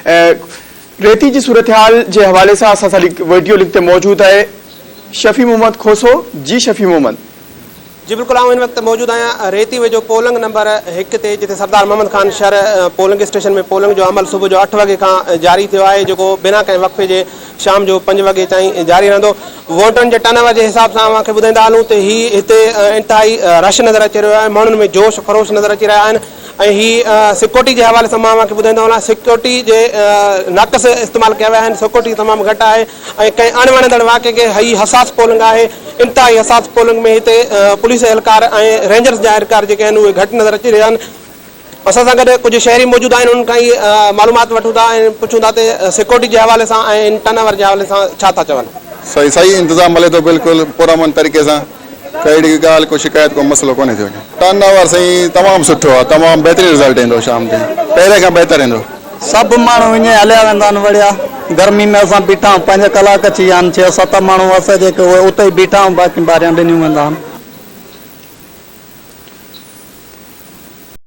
۽ ريتي جي صورتحال جي حوالي سان اسان سان وڊيو لنڪ تي موجود آهي شفيع محمد کوسو جي شفيع محمد. جي بلڪل آئون هن وقت موجود آهيان ريتي ويجهو پولنگ نمبر هڪ تي جتي سردار محمد خان شھر پولنگ اسٽيشن ۾ پولنگ جو عمل صبح جو اٺ وڳي کان جاري ٿيو آهي جيڪو بنا ڪنهن وقفي جي شام جو پنج وڳي تائين جاري رهندو ووٽرن جي ٽرن اوور جي حساب سان اوهان کي ٻڌائيندا هلون ته هي هتي انتهائي رش نظر اچي رهيو آهي ماڻهن ۾ جوش خروش نظر اچي رهيا آهن ۽ هي سيڪيورٽي جي حوالي سان مان اوهان کي ٻڌائيندو هلان سيڪيورٽي جي ناقص استعمال ڪيا ويا آهن سيڪيورٽي تمام گهٽ آهي ۽ ڪنهن اڻ وڻندڙ واقعي کي هي حساس پولنگ آهي انتهائي حساس پولنگ ۾ هتي پوليس اهلڪار ۽ رينجرز جا اهلڪار جيڪي آهن اهي گهٽ نظر اچي رهيا آهن اسان سان گڏ ڪجهه شهري موجود آهن انهن کان ئي معلومات وٺون ٿا ۽ پڇون ٿا ته سيڪيورٽي جي حوالي سان ۽ ان ٽرن اوور جي حوالي سان ڇا ٿا چون. صحيح صحيح انتظام هلي ٿو بلڪل پرامن طريقي سان ڪهڙي ڳالهه ڪو شڪايت ڪو مسئلو ڪونهي ٿيو. ٽرن اوور سائين تمام سٺو آهي تمام بهترين رزلٽ ايندو شام تائين پهرين کان بهتر ايندو. سڀ ماڻهو ائين هليا ويندا آهن وڙيا گرمي ۾ اسان بيٺا آهيون پنج ڪلاڪ ٿي ويا آهن ڇهه ست ماڻهو اسان جيڪي اهي اتي ئي بيٺا آهيون باقي ٻاهريان ڏنيون ويندا آهن.